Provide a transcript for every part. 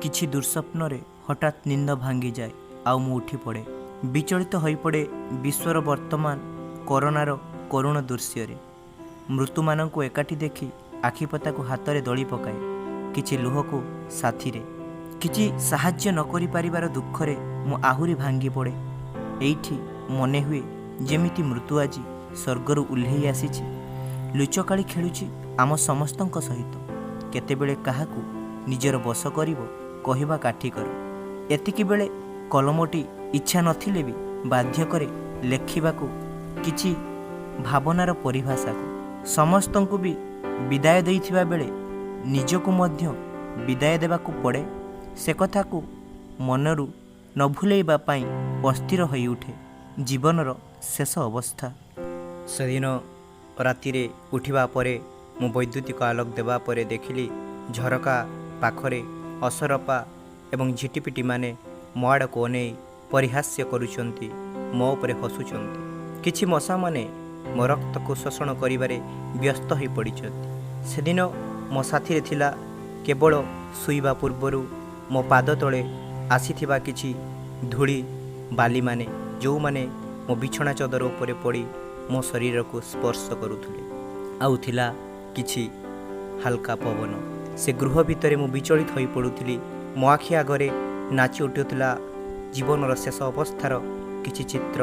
କିଛି ଦୁଃସ୍ୱପ୍ନରେ ହଠାତ୍ ନିଦ ଭାଙ୍ଗିଯାଏ ଆଉ ମୁଁ ଉଠିପଡ଼େ। ବିଚଳିତ ହୋଇପଡ଼େ ବିଶ୍ୱର ବର୍ତ୍ତମାନ କରୋନାର କରୁଣ ଦୃଶ୍ୟରେ। ମୃତ୍ୟୁମାନଙ୍କୁ ଏକାଠି ଦେଖି ଆଖିପତାକୁ ହାତରେ ଦଳି ପକାଏ କିଛି ଲୁହକୁ ସାଥିରେ। କିଛି ସାହାଯ୍ୟ ନ କରିପାରିବାର ଦୁଃଖରେ ମୁଁ ଆହୁରି ଭାଙ୍ଗିପଡ଼େ। ଏଇଠି ମନେହୁଏ ଯେମିତି ମୃତ୍ୟୁ ଆଜି ସ୍ୱର୍ଗରୁ ଓହ୍ଲେଇ ଆସିଛି, ଲୁଚକାଳି ଖେଳୁଛି ଆମ ସମସ୍ତଙ୍କ ସହିତ। କେତେବେଳେ କାହାକୁ ନିଜର ବଶ କରିବ କହିବା କାଠିକର। ଏତିକିବେଳେ କଲମଟି ଇଚ୍ଛା ନଥିଲେ ବି ବାଧ୍ୟ କରେ ଲେଖିବାକୁ କିଛି ଭାବନାର ପରିଭାଷାକୁ। ସମସ୍ତଙ୍କୁ ବି ବିଦାୟ ଦେଇଥିବା ବେଳେ ନିଜକୁ ମଧ୍ୟ ବିଦାୟ ଦେବାକୁ ପଡ଼େ। ସେ କଥାକୁ ମନରୁ ନ ଭୁଲେଇବା ପାଇଁ ଅସ୍ଥିର ହୋଇଉଠେ ଜୀବନର ଶେଷ ଅବସ୍ଥା। ସେଦିନ ରାତିରେ ଉଠିବା ପରେ ମୁଁ ବୈଦ୍ୟୁତିକ ଆଲୋକ ଦେବା ପରେ ଦେଖିଲି ଝରକା ପାଖରେ ଅସରପା ଏବଂ ଝିଟିପିଟିମାନେ ମୋ ଆଡ଼କୁ ଅନେଇ ପରିହାସ୍ୟ କରୁଛନ୍ତି, ମୋ ଉପରେ ହସୁଛନ୍ତି। କିଛି ମଶାମାନେ ମୋ ରକ୍ତକୁ ଶୋଷଣ କରିବାରେ ବ୍ୟସ୍ତ ହୋଇପଡ଼ିଛନ୍ତି। ସେଦିନ ମୋ ସାଥିରେ ଥିଲା କେବଳ ଶୋଇବା ପୂର୍ବରୁ ମୋ ପାଦ ତଳେ ଆସିଥିବା କିଛି ଧୂଳି ବାଲିମାନେ, ଯେଉଁମାନେ ମୋ ବିଛଣା ଚଦର ଉପରେ ପଡ଼ି ମୋ ଶରୀରକୁ ସ୍ପର୍ଶ କରୁଥିଲେ। ଆଉ ଥିଲା କିଛି ହାଲକା ପବନ। ସେ ଗୃହ ଭିତରେ ମୁଁ ବିଚଳିତ ହୋଇପଡ଼ୁଥିଲି। ମୋ ଆଖି ଆଗରେ ନାଚି ଉଠୁଥିଲା ଜୀବନର ଶେଷ ଅବସ୍ଥାର କିଛି ଚିତ୍ର,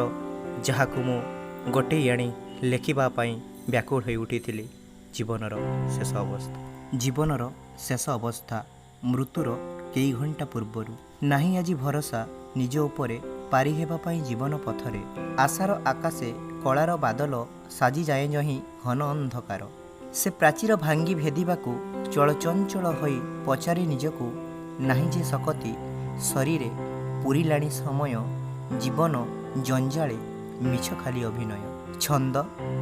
ଯାହାକୁ ମୁଁ ଗୋଟେଇ ଆଣି ଲେଖିବା ପାଇଁ ବ୍ୟାକୁଳ ହୋଇ ଉଠିଥିଲି। ଜୀବନର ଶେଷ ଅବସ୍ଥା, ଜୀବନର ଶେଷ ଅବସ୍ଥା, ମୃତ୍ୟୁର କେଇ ଘଣ୍ଟା ପୂର୍ବରୁ। ନାହିଁ ଆଜି ଭରସା ନିଜ ଉପରେ ପାରି ହେବା ପାଇଁ ଜୀବନ ପଥରେ। ଆଶାର ଆକାଶେ କଳାର ବାଦଲ ସାଜିଯାଏ ଯହିଁ ଘନ ଅନ୍ଧକାର। ସେ ପ୍ରାଚୀର ଭାଙ୍ଗି ଭେଦିବାକୁ ଚଳଚଞ୍ଚଳ ହୋଇ ପଚାରେ ନିଜକୁ, ନାହିଁ ଯେ ଶକତି ଶରୀରେ, ପୁରିଲାଣି ସମୟ, ଜୀବନ ଜଞ୍ଜାଳେ ମିଛ ଖାଲି ଅଭିନୟ। ଛନ୍ଦ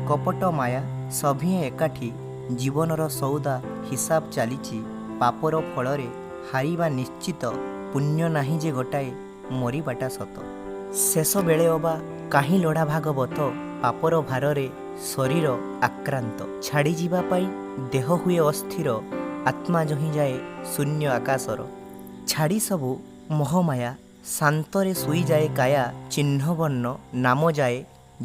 କପଟ ମାୟା ସଭିଏଁ ଏକାଠି, ଜୀବନର ସଉଦା ହିସାବ ଚାଲିଛି। ପାପର ଫଳରେ ହାରିବା ନିଶ୍ଚିତ, ପୁଣ୍ୟ ନାହିଁ ଯେ ଗୋଟାଏ, ମରିବାଟା ସତ। ଶେଷ ବେଳେ ଅବା କାହିଁ ଲୋଡ଼ା ଭାଗବତ, ପାପର ଭାରରେ ଶରୀର ଆକ୍ରାନ୍ତ। ଛାଡ଼ିଯିବା ପାଇଁ ଦେହ ହୁଏ ଅସ୍ଥିର, ଆତ୍ମା ଯହିଁ ଯାଏ ଶୂନ୍ୟ ଆକାଶର। ଛାଡ଼ି ସବୁ ମୋହମାୟା ଶାନ୍ତରେ ଶୋଇଯାଏ କାୟା, ଚିହ୍ନବର୍ଣ୍ଣ ନାମ ଯାଏ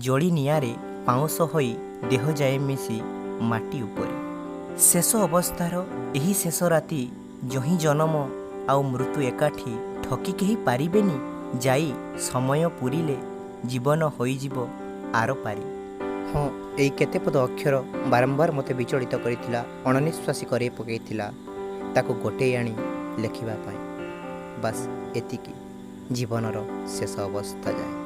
ଜଳି ନିଆଁରେ, ପାଉଁଶ ହୋଇ ଦେହ ଯାଏ ମିଶି ମାଟି ଉପରେ। ଶେଷ ଅବସ୍ଥାର ଏହି ଶେଷ ରାତି ଯହିଁ ଜନମ ଆଉ ମୃତ୍ୟୁ ଏକାଠି, ଠକି କେହି ପାରିବେନି ଯାଇ, ସମୟ ପୂରିଲେ ଜୀବନ ହୋଇଯିବ ଆରପାରି। ହଁ, ଏଇ କେତେ ପଦ ଅକ୍ଷର ବାରମ୍ବାର ମୋତେ ବିଚଳିତ କରିଥିଲା, ଅଣନିଶ୍ୱାସୀ କରେଇ ପକାଇଥିଲା ତାକୁ ଗୋଟେଇ ଆଣି ଲେଖିବା ପାଇଁ। ବାସ୍ ଏତିକି, ଜୀବନର ଶେଷ ଅବସ୍ଥା ଯାଏ।